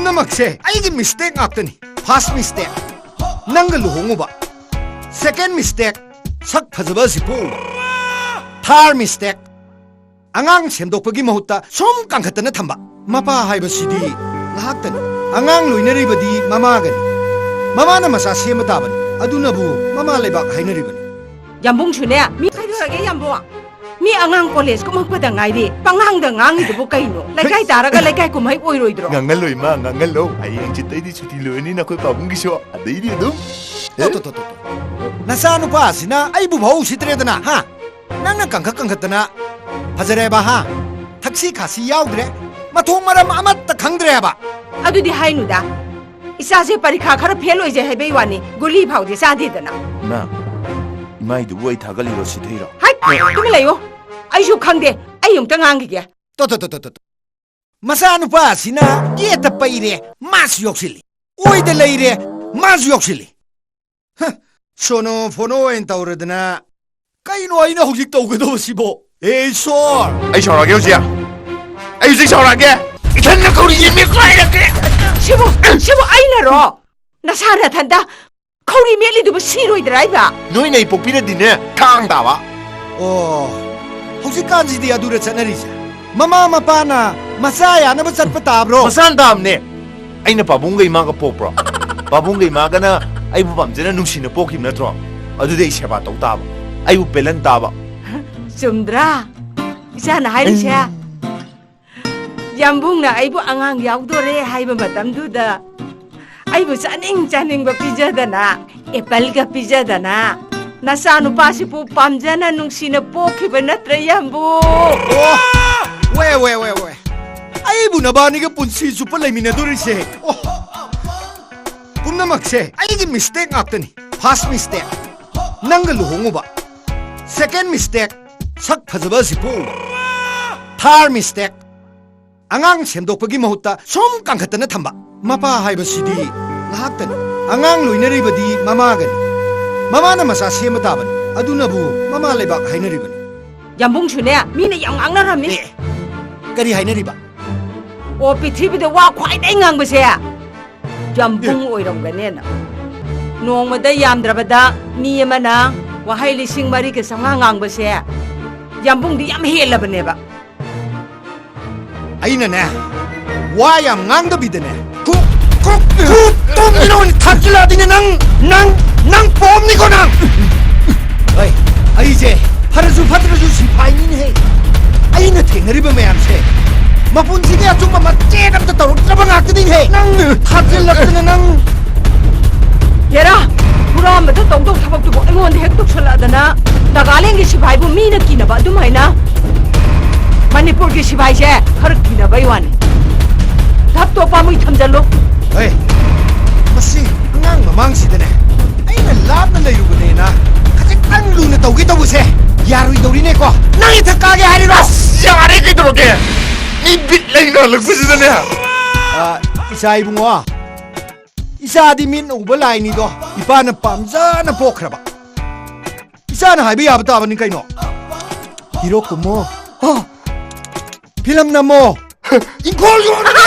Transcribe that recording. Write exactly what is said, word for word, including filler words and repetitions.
ꯄꯨꯝꯅꯃꯛꯁꯦ ꯑꯩꯒꯤ mistake ꯉꯥꯛꯇꯅꯤ꯫ First mistake, ꯅꯪꯒ ꯂꯨꯍꯣꯡꯉꯨꯕ꯫ Second mistake, ꯁꯛ ꯐꯖꯕ ꯑꯁꯤ ꯄꯣꯛꯎꯕ꯫ Third mistake, ꯑꯉꯥꯡ ꯁꯦꯝꯗꯣꯛꯄꯒꯤ ꯃꯍꯨꯠꯇ ꯁꯨꯝ ꯀꯟꯈꯠꯇꯅ ꯊꯝꯕ꯫ ꯃꯄꯥ ꯍꯥꯏꯕꯁꯤꯗꯤ ꯉꯥꯏꯍꯥꯛꯇꯅꯤ꯫ ꯑꯉꯥꯡ ꯂꯣꯏꯅꯔꯤꯕꯗꯤ ꯃꯃꯥꯒꯅꯤ꯫ ꯃꯃꯥꯅ ꯃꯆꯥ ꯁꯦꯝꯕ ꯇꯥꯕꯅꯤ꯫ ꯑꯗꯨꯅꯕꯨ ꯃꯃꯥ ꯂꯩꯕꯥꯛ ꯍꯥꯏꯅꯔꯤꯕꯅꯤ꯫ ꯌꯥꯝꯕꯨꯡꯁꯨꯅꯦ, ꯃꯤ ꯀꯩꯗꯧꯔꯒꯦ ꯌꯥꯝꯕꯨꯡ? ꯃꯤ ꯑꯉꯥꯡ ꯀꯣꯂꯦꯖ ꯀꯨꯝꯃꯛꯄꯗ ꯉꯥꯏꯔꯤ, ꯄꯉꯥꯡꯗ ꯉꯥꯡꯉꯤꯗꯨꯕꯨ ꯀꯩꯅꯣ? ꯂꯩꯀꯥꯏ ꯇꯥꯔꯒ ꯂꯩꯀꯥꯏ ꯀꯨꯝꯍꯩ ꯑꯣꯏꯔꯣꯏꯗ꯭ꯔꯣ? ꯉꯥꯡꯍꯜꯂꯣ ꯏꯃꯥ, ꯉꯥꯡꯍꯜꯂꯣ꯫ ꯍꯌꯦꯡ ꯍꯪꯆꯤꯠꯇꯩꯗꯤ ꯁꯨꯇꯤ ꯂꯣꯏꯔꯅꯤ ꯅꯈꯣꯏ ꯄꯥꯕꯨꯡꯒꯤꯁꯨ꯫ ꯑꯗꯩꯗꯤ ꯑꯗꯨꯝ꯫ ꯇꯣ, ꯇꯣ, ꯇꯣ, ꯇꯣ, ꯇꯣ꯫ ꯅꯆꯥꯅꯨꯄꯥꯁꯤꯅ ꯑꯩꯕꯨ ꯐꯥꯎ ꯎꯁꯤꯠꯇ꯭ꯔꯦꯗꯅ, ꯍꯥ? ꯅꯪꯅ ꯀꯟꯈꯠ ꯀꯟꯈꯠꯇꯅ ꯐꯖꯔꯦꯕ, ꯍꯥ? ꯊꯛꯁꯤ ꯈꯥꯁꯤ ꯌꯥꯎꯗ꯭ꯔꯦ, ꯃꯊꯣꯡ ꯃꯔꯝ ꯑꯃꯠꯇ ꯈꯪꯗ꯭ꯔꯦꯕ꯫ ꯑꯗꯨꯗꯤ ꯍꯥꯏꯅꯨꯗ, ꯏꯆꯥꯁꯦ ꯄꯔꯤꯈꯥ ꯈꯔ ꯐꯦꯜ ꯑꯣꯏꯖꯩ ꯍꯥꯏꯕꯩ ꯋꯥꯅꯤ, ꯒꯨꯂꯤ ꯐꯥꯎꯗꯤ ꯆꯥꯗꯦꯗꯅ꯫ ꯏꯃꯥ, ꯏꯃꯥꯏꯗꯨꯕꯨ ꯑꯩ ꯊꯥꯒꯠꯂꯤꯔꯣ ꯁꯤꯊꯩꯔꯣ? ꯍꯥꯏ, ꯇꯨꯃꯤꯟ ꯂꯩꯌꯨ꯫ ꯑꯩꯁꯨ ꯈꯪꯗꯦ, ꯑꯩ ꯑꯃꯨꯛꯇ ꯉꯥꯡꯈꯤꯒꯦ꯫ ꯇꯣ, ꯇꯣ, ꯇꯣ, ꯇꯣ, ꯇꯣ, ꯇꯣ꯫ ꯃꯆꯥꯅꯨꯄꯥꯁꯤꯅ ꯌꯦꯠꯇ ꯄꯩꯔꯦ, ꯃꯥꯁꯨ ꯌꯥꯎꯁꯤꯜꯂꯤ꯫ ꯑꯣꯏꯗ ꯂꯩꯔꯦ, ꯃꯥꯁꯨ ꯌꯥꯎꯁꯤꯜꯂꯤ꯫ ꯍ, ꯁꯣꯅꯣ ꯐꯣꯅꯣ ꯑꯣꯏꯅ ꯇꯧꯔꯗꯅ꯫ ꯀꯩꯅꯣ ꯑꯩꯅ ꯍꯧꯖꯤꯛ ꯇꯧꯒꯗꯧꯕꯁꯤꯕꯣ? ꯍꯦ ꯏꯁꯣꯔ! ꯑꯩ ꯁꯥꯎꯔꯛꯑꯒꯦ ꯍꯧꯖꯤꯛ꯫ ꯑꯩ ꯍꯧꯖꯤꯛ ꯁꯥꯎꯔꯛꯑꯒꯦ꯫ ꯏꯊꯟꯗ ꯈꯧꯔꯤ ꯌꯦꯟꯕꯤ ꯀꯥꯏꯔꯒꯦ꯫ ꯁꯤꯕꯨ, ꯁꯤꯕꯨ ꯑꯩꯅꯔꯣ? ꯅꯁꯥ ꯅꯊꯟꯗ ꯈꯧꯔꯤ ꯃꯦꯠꯂꯤꯗꯨꯕꯨ ꯁꯤꯔꯣꯏꯗ꯭ꯔꯥ ꯍꯥꯏꯕ? ꯅꯣꯏꯅ ꯑꯩ ꯄꯣꯛꯄꯤꯔꯗꯤꯅꯦ, ꯊꯥꯡ ꯇꯥꯕ꯫ ꯑꯣ, ꯍꯧꯖꯤꯛꯀꯥꯟꯁꯤꯗꯤ ꯑꯗꯨꯔ ꯆꯠꯅꯔꯤꯁꯦ? ꯃꯃꯥ ꯃꯄꯥꯅ ꯃꯆꯥ ꯌꯥꯅꯕ ꯆꯠꯄ ꯇꯥꯕ꯭ꯔꯣ? ꯃꯆꯥꯅ ꯇꯥꯕꯅꯦ꯫ ꯑꯩꯅ ꯄꯥꯕꯨꯡꯒ ꯏꯃꯥꯒ ꯄꯣꯛꯄ꯭ꯔꯣ? ꯄꯥꯕꯨꯡꯒ ꯏꯃꯥꯒꯅ ꯑꯩꯕꯨ ꯄꯥꯝꯖꯅ ꯅꯨꯡꯁꯤꯅ ꯄꯣꯛꯈꯤꯕ ꯅꯠꯇ꯭ꯔꯣ? ꯑꯗꯨꯗꯤ ꯑꯩ ꯁꯦꯕꯥ ꯇꯧ ꯇꯥꯕ, ꯑꯩꯕꯨ ꯄꯦꯜꯍꯟ ꯇꯥꯕ꯫ ꯆꯨꯝꯗ꯭ꯔꯥ? ꯏꯆꯥꯅ ꯍꯥꯏꯔꯤꯁꯦ꯫ ꯎꯝ꯫ ꯌꯥꯝꯕꯨꯡꯅ ꯑꯩꯕꯨ ꯑꯉꯥꯡ ꯌꯥꯎꯗꯣꯔꯦ ꯍꯥꯏꯕ ꯃꯇꯝꯗꯨꯗ ꯑꯩꯕꯨ ꯆꯥꯅꯤꯡ ꯆꯥꯅꯤꯡꯕ ꯄꯤꯖꯗꯅ, ꯑꯦꯄꯜꯒ ꯄꯤꯖꯗꯅ, ꯅꯆꯥꯅꯨꯄꯥꯁꯤꯕꯨ ꯄꯥꯝꯖꯅ ꯅꯨꯡꯁꯤꯅ ꯄꯣꯛꯈꯤꯕ ꯅꯠꯇ꯭ꯔ, ꯌꯥꯝꯕꯨꯡ? ꯑꯣ, ꯋꯦ, ꯋꯦ, ꯋꯦ, ꯋꯦ꯫ ꯑꯩꯕꯨ ꯅꯕꯥꯅꯤꯒ ꯄꯨꯟꯁꯤ ꯆꯨꯞꯄ ꯂꯩꯃꯤꯟꯅꯗꯣꯔꯤꯁꯦ? ꯑꯣ꯫ ꯄꯨꯝꯅꯃꯛꯁꯦ ꯑꯩꯒꯤ mistake ꯉꯥꯛꯇꯅꯤ꯫ First mistake, ꯅꯪꯒ ꯂꯨꯍꯣꯡꯉꯨꯕ꯫ Second mistake, ꯁꯛ ꯐꯖꯕ ꯑꯁꯤ ꯄꯣꯛꯎꯕ꯫ Third mistake, ꯑꯉꯥꯡ ꯁꯦꯝꯗꯣꯛꯄꯒꯤ ꯃꯍꯨꯠꯇ ꯁꯨꯝ ꯀꯟꯈꯠꯇꯅ ꯊꯝꯕ꯫ ꯃꯄꯥ ꯍꯥꯏꯕꯁꯤꯗꯤ ꯉꯥꯏꯍꯥꯛꯇꯅꯤ꯫ ꯑꯉꯥꯡ ꯂꯣꯏꯅꯔꯤꯕꯗꯤ ꯃꯃꯥꯒꯅꯤ꯫ ꯃꯃꯥꯅ ꯃꯆꯥ ꯁꯦꯝꯕ ꯇꯥꯕꯅꯤ꯫ ꯑꯗꯨꯅꯕꯨ ꯃꯃꯥ ꯂꯩꯕꯥꯛ ꯍꯥꯏꯅꯔꯤꯕꯅꯤ꯫ ꯌꯥꯝꯕꯨꯡꯁꯨꯅꯦ, ꯃꯤꯅ ꯌꯥꯝ ꯉꯥꯡꯅꯔꯝꯃꯤ꯫ ꯑꯦ, ꯀꯔꯤ ꯍꯥꯏꯅꯔꯤꯕ? ꯑꯣ, ꯄ꯭ꯔꯤꯊꯤꯕꯤꯗ ꯋꯥ ꯈ꯭ꯋꯥꯏꯗꯒꯤ ꯉꯥꯡꯕꯁꯦ ꯌꯥꯝꯕꯨꯡ ꯑꯣꯏꯔꯝꯒꯅꯦꯅ꯫ ꯅꯣꯡꯃꯗ ꯌꯥꯝꯗ꯭ꯔꯕꯗ ꯃꯤ ꯑꯃꯅ ꯋꯥꯍꯩ ꯂꯤꯁꯤꯡ ꯃꯔꯤꯒ ꯆꯥꯝꯃꯉꯥ ꯉꯥꯡꯕꯁꯦ ꯌꯥꯝꯕꯨꯡꯗꯤ ꯌꯥꯝ ꯍꯦꯜꯂꯕꯅꯦꯕ꯫ ꯑꯩꯅꯅꯦ, ꯋꯥ ꯌꯥꯝ ꯉꯥꯡꯗꯕꯤꯗꯅꯦ, ꯀꯨꯛ, ꯀꯨꯛ, ꯀꯨꯛ ꯇꯨꯝꯗꯅ ꯑꯣꯏꯅ ꯊꯥꯛꯆꯤꯜꯂꯛꯑꯗꯤꯅꯦ, ꯅꯪ, ꯅꯪ, ꯅꯪ ꯄꯣꯝꯅꯤꯀꯣ ꯅꯪ! ꯍꯣꯏ, ꯑꯩꯁꯦ ꯐꯔꯁꯨ ꯐꯠꯇ꯭ꯔꯁꯨ ꯁꯤꯐꯥꯏꯅꯤꯅꯦꯍꯦ꯫ ꯑꯩꯅ ꯊꯦꯡꯅꯔꯤꯕ ꯃꯌꯥꯝꯁꯦ ꯃꯄꯨꯟꯁꯤꯒꯤ ꯑꯆꯨꯝꯕ ꯃꯆꯦꯠ ꯑꯝꯇ ꯇꯧꯔꯛꯇ꯭ꯔꯕ ꯉꯥꯛꯇꯅꯤꯍꯦ꯫ ꯅꯪ ꯊꯥꯖꯤꯜꯂꯛꯇꯅ ꯅꯪ! ꯍꯦꯔꯥ, ꯍꯨꯔꯥꯟꯕꯗ ꯇꯧꯗꯧ ꯊꯕꯛꯇꯨꯕꯨ ꯑꯩꯉꯣꯟꯗ ꯍꯦꯛ ꯇꯧꯁꯜꯂꯛꯑꯗꯅ, ꯅꯥꯒꯥꯂꯦꯟꯒꯤ ꯁꯤꯐꯥꯏꯕꯨ ꯃꯤꯅ ꯀꯤꯅꯕ ꯑꯗꯨꯝ ꯍꯥꯏꯅ ꯃꯅꯤꯄꯨꯔꯒꯤ ꯁꯤꯐꯥꯏꯁꯦ ꯈꯔ ꯀꯤꯅꯕꯩ ꯋꯥꯅꯤ꯫ ꯙꯞꯇꯣ ꯄꯥꯝꯃꯨꯏ, ꯊꯝꯖꯜꯂꯨ꯫ ꯍꯦ, ꯃꯁꯤ ꯑꯉꯥꯡ ꯃꯃꯥꯡꯁꯤꯗꯅꯦ ꯑꯩꯅ ꯂꯥꯞꯅ ꯂꯩꯔꯨꯕꯅꯦꯅ ꯈꯖꯤꯛꯇꯪ ꯂꯨꯅ ꯇꯧꯒꯦ ꯇꯧꯕꯁꯦ ꯌꯥꯔꯣꯏꯗꯧꯔꯤꯅꯦꯀꯣ꯫ ꯅꯪ ꯏꯊꯛ ꯀꯥꯒꯦ ꯍꯥꯏꯔꯤꯔꯣ? ꯑꯁ, ꯌꯥꯔꯦ, ꯀꯩꯗꯧꯔꯒꯦ? ꯃꯤ ꯕꯤꯠ ꯂꯩꯅ ꯍꯜꯂꯛꯄꯁꯤꯗꯅꯦ꯫ ꯑ, ꯏꯆꯥ ꯏꯕꯨꯡꯉꯣ, ꯏꯆꯥꯗꯤ ꯃꯤꯠꯅ ꯎꯕ ꯂꯥꯏꯅꯤꯗꯣ, ꯏꯄꯥꯅ ꯄꯥꯝꯖꯅ ꯄꯣꯛꯈ꯭ꯔꯕ꯫ ꯏꯆꯥꯅ ꯍꯥꯏꯕ ꯌꯥꯕ ꯇꯥꯕꯅꯤ ꯀꯩꯅꯣ꯫ ꯍꯤꯔꯣ ꯀꯨꯝꯃꯣ꯫ ꯍꯥ? ꯐꯤꯂꯝ ꯅꯝꯃꯣ꯫ ꯏꯪꯈꯣꯜ ꯌꯣꯟꯒꯦ!